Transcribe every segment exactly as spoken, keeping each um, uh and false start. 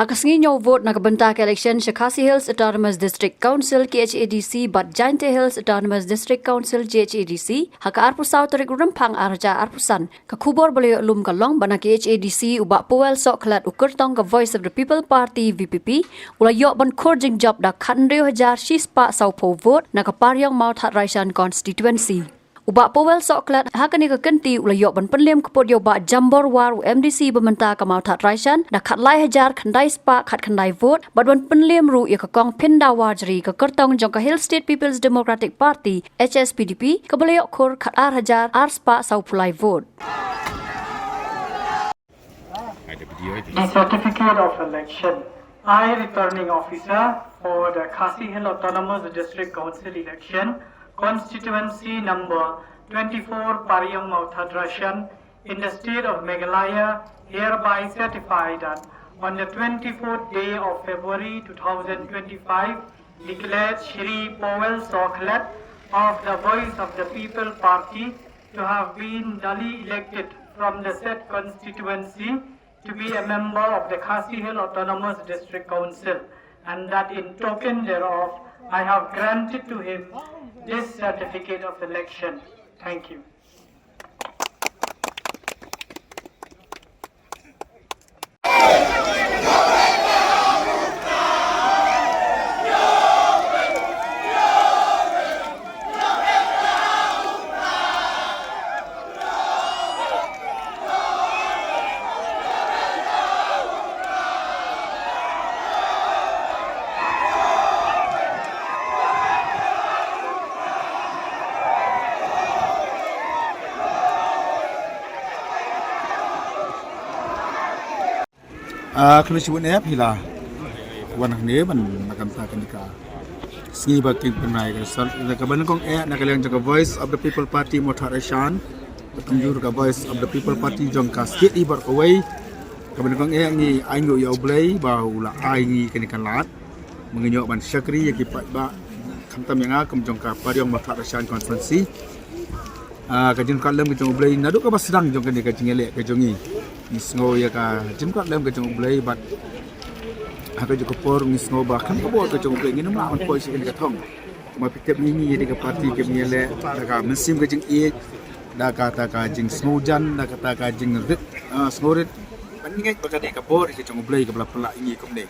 Ha ka sngi ñiew vote na ka bynta ka election sha Khasi Hills Autonomous District Council, K H A D C, bad Jaintia Hills Autonomous District Council, J H A D C, ha ka arphew saw tarik u Rymphang ar hajar arphew san, ka khubor ba la ïoh lum ka long ba na K H A D C u Bah Powell Sohkhlet, u kyrtong ka Voice of the People Party, V P P, u la ïoh ban khur jingjop da khathynriew hajar shispah sawphew vote na ka Pariong Mawthadraishan constituency. U Bah Powell Sohkhlet ha kane ka kynti u la ïoh ban pynliem kput ïa u Bah Jambor War, u M D C ba mynta ka Mawthadraishan, da khatlai hajar khyndai spah khatkhyndai vote, bad ban pynliem ruh ïa ka Kong Phinda Warjri, ka kyrtong jong ka Hill State People's Democratic Party, H S P D P, kaba la ïoh khur khatar hajar arspah sawphew lai vote. The certificate of election. I, returning officer for the Khasi Hills Autonomous District Council election, constituency number twenty-four, Pariong Mawthadraishan, in the state of Meghalaya, hereby certify that on the twenty-fourth day of February two thousand twenty-five, declared Shri Powell Sohkhlet of the Voice of the People Party to have been duly elected from the said constituency to be a member of the Khasi Hills Autonomous District Council, and that in token thereof I have granted to him this certificate of election. Thank you. Ah, khublei shibun eh, phi la wan hangne ban na ka bynta kane ka sngi ba kin pynrai ka result. Na kaba nyngkong eh, na ka liang jong ka Voice of the People Party Mawthadraishan, ka kynjur ka Voice of the People Party jong ka state hi baroh kawei. Kaba nyngkong eh, ngi ai nguh ïa U Blei ba u la ai ngi kane ka lad ba ngin ïoh ban shakri ïa ki paidbah, khamtam ïa nga kum jong ka Pariong Mawthadraishan constituency. Ah, ka jingkyrkhu lem ka jong U Blei, naduh kaba sdang jong kane ka jingïaleh ka jong ngi, ngi sngew ïa ka jingkyrkhu lem ka jong U Blei, bad ha kajuh ka por ngi sngew ba khlem ka bor ka jong U Blei ngin ym lah ban poi sha kane ka thong. Kumba phi tip, ngi ngi ïa ka party ka jingïaleh da ka mynsiem ka jingïeit, da kata ka jingsngewjan, da kata ka jingrit, ah, sngewrit. Ban ngeit ba kane ka bor ka jong U Blei kaba la pynlah ïa ngi kumne.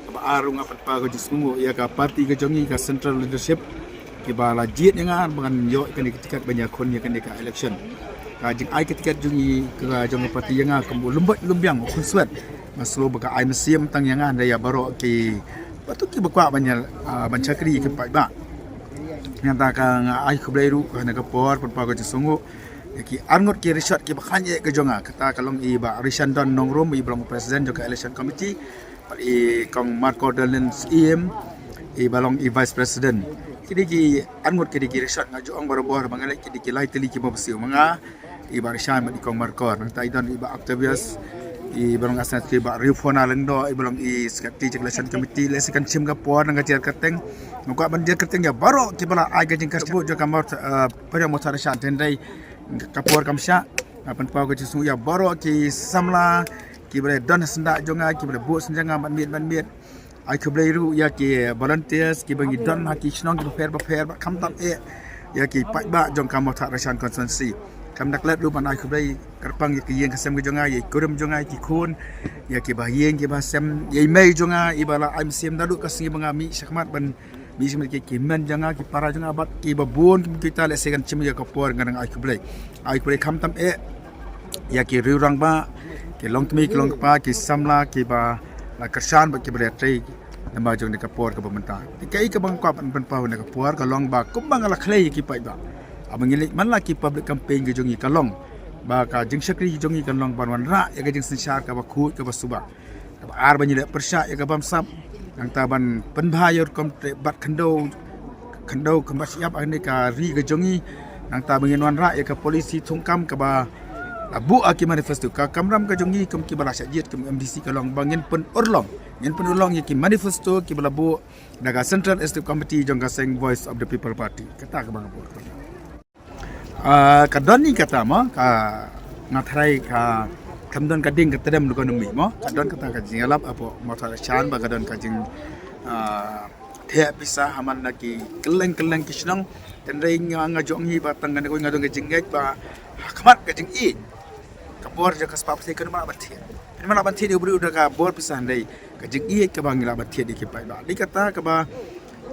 Kaba ar, nga pynpaw ka jingsngewnguh ïa ka party ka jong ngi, ka central leadership, kiba la jied ïa nga ba ngan ïoh kane ka tiket ban ïakhun ïa kane ka election. Ka jingai ka tiket jong ngi, ka jong ka party ïa nga, kum u Lymboit Lymbiang, u khunswet. Nga sngew ba ka ai mynsiem tang ïa nga, da ïa baroh ki, baroh kiba kwah ban ïa, ah, ban shakri ïa ki paidbah. Nangta ka nga ai khublei ruh ha kane ka por, pynpaw ka jingsngewnguh ïa ki arngut ki rishot kiba khlaiñ eh ka jong nga. Kata ka long i Bah Rishandon Nongrum, iba long president jong ka election committee, bad i Kong Markordalin Syiem, iba long i vice president. Ki dei ki arngut, ki dei ki rishot, nga ju ong barabor ba ngi leh, ki dei ki lai tylli kiba bsiew ma nga, i Bah Rishan bad i Kong Markor. Nangta i don i Bah Octavius, iba long assistant secretary, Bah Riewphona Lyngdoh, iba long i secretary jong ka election committee. Lehse kan shim ka por, nang ka jingkyrteng, nga kwah ban jingkyrteng ïa baroh kiba la ai ka jingkyrshan jong ka Mawtha, eh, Pariong Mawthadraishan, hynrei ka por kam shah. Nga pynpaw ka jingsngewnguh ïa baroh ki samla kiba la don ha syndah jong nga, kiba la buh synjam nga ban miet ban miet. Ai khublei ruh ïa ki volunteers kiba ngi don ha ki shnong kiba pher bapher, bad khamtam eh ïa ki paidbah jong ka Mawthadraishan constituency. Kam da klet ruh ban ai khublei kyrpang ïa ki ïing ki sem ki jong nga, ïa ki kurim jong nga, ïa ki khun, ïa kiba ïing kiba sem, ïa i mei jong nga iba la ai mynsiem naduh ka sngi ba nga mih shakhmat ban mih sha ki, ki men jong nga, ki para jong nga, bad kiba bun ki, kita lehse kan shim ïa ka por, nga dang ai khublei. Ai khublei khamtam eh ïa ki riewrangbah, ki longkmie ki longkpa, ki samla kiba la kyrshan bad kiba la trei lyngba jong kane ka por kaba mynta. Te kaei kaba nga kwah ban pynpaw ha kane ka por ka long ba kumba nga la khlei ïa ki paidbah, haba ngi leit man la ki public campaign ka jong ngi, ka long ba ka jingshakri ka jong ngi kan long ban wanrah ïa ka jingsynshar kaba khuid kaba suba. Kaba ar, ban ïaleh pyrshah ïa ka bamsap, nangta ban pynbha ïa u rukom trei bad khyndew, khyndew khynbas ïap ha kane ka ri ka jong ngi, nangta ba ngin wanrah ïa ka policy thungkam kaba la buh ha ki manifesto. Ka kamram ka jong ngi kum kiba la shah jied kum M D C ka long ba ngin pynurlong, ngin pynurlong ïa ki manifesto kiba la buh da ka Central Executive Committee jong ka seng Voice of the People Party. Kata kaba nga buh. Ah, ka don hi kata mo, ka, nga tharai ka Kam don ka ding ka tedem du ka numi mo. Ka don kata ka jingïalap hapoh Mawthadraishan ba ka don ka jing ah, theh pisa ha man na ki kylleng kylleng ki shnong. Tynrai nga nga jong hi ba tang kane ko nga don ka jingngeit ba ha khmat ka jingïeit ka bor jong ka spah pisa ka numa ban thied. Numa ban thied ïa u briew da ka bor pisa hynrei ka jingïeit kaba ngi lah ban thied ïa ki paidbah. Dei kata kaba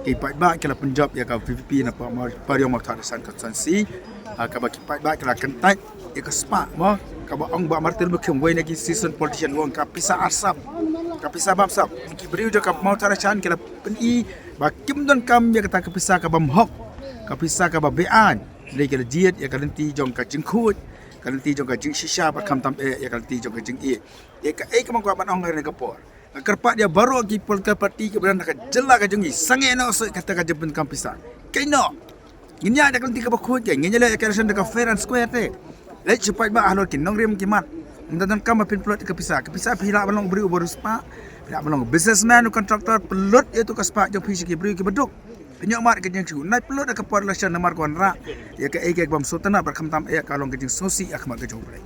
ki paidbah ki la pynjop ïa ka V P P na pa Mawthadraishan constituency. Ah, kaba ki paidbah ki la kyntait ïa ka spah mo, kaba ong Bah Martin Mukhim, wei na ki seasoned politician, u ong ka pisa arsap, ka pisa bamsap. Ki briew jong ka Mawthadraishan ki la pyni ba kim donkam ïa kata ka pisa ka bymhok, ka pisa kaba beaiñ. Hynrei ki la jied ïa ka lynti jong ka jingkhuid, ka lynti jong ka jingshisha bad khamtam eh ïa ka lynti jong ka jingïeit. Ïa kaei kaba nga kwah ban ong ha kane ka por, nga kyrpad ïa baroh ki political party kiba don ha ka jylla ka jong ngi, sangeh noh shuh kata ka jingpyndonkam pisa. Kaei noh, ngin ïaid da ka lynti kaba khuid, ngin ïaleh ïa ka election da ka fair and square te. Leit shu paidbah halor ki nongrim ki mat. Ym donkam ba phin pynlut ïa ka pisa. Ka pisa phi lah ban long u briew uba riewspah, phi lah ban long u businessman, u contractor, pynlut ïa tu ka spah jong phi sha ki briew kiba duk. Phin ïoh mad ka jingsngew. Nai pynlut da ka por election namar ka wanrah ïa kaei kaei bym sngewtynnat bad khamtam eh ka long ka jingsngewsih ha khmat ka jong U Blei.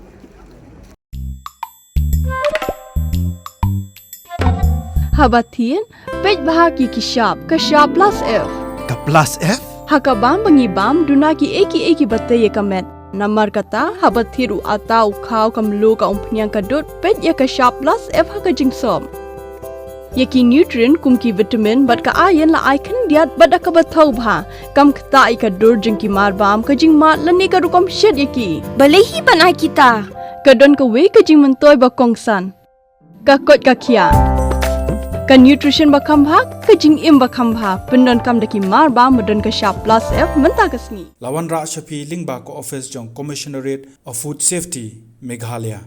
Haba thied, peit bha ki ki shap, ka shap plus F. Ka plus F? Ha ka bam ba ngi bam, duna kiei kiei kiba tei ïa ka met. Namar kata, haba thied u atta, u khaw, ka mluh, ka umphniang, ka dud, peit ïa ka shap plus F ha ka jingsop. Ïa ki nutrient kum ki vitamin bad ka iron la ai khyndiat bad da kaba thaw bha. Kam ktah ïa ka dur jong ki marbam, ka jingmad lane ka rukom shet ïa ki. Balei hi ban ai kita? Ka don kawei ka jingmyntoi ba kongsan. Ka koit ka khiah. Ka nutrition ba kham bha, ka jingim ba kham bha. Pyndonkam da ki marbam ba don ka shap plus F mynta ka sngi. La wanrah sha phi lyngba ka office jong Commissionerate of Food Safety, Meghalaya.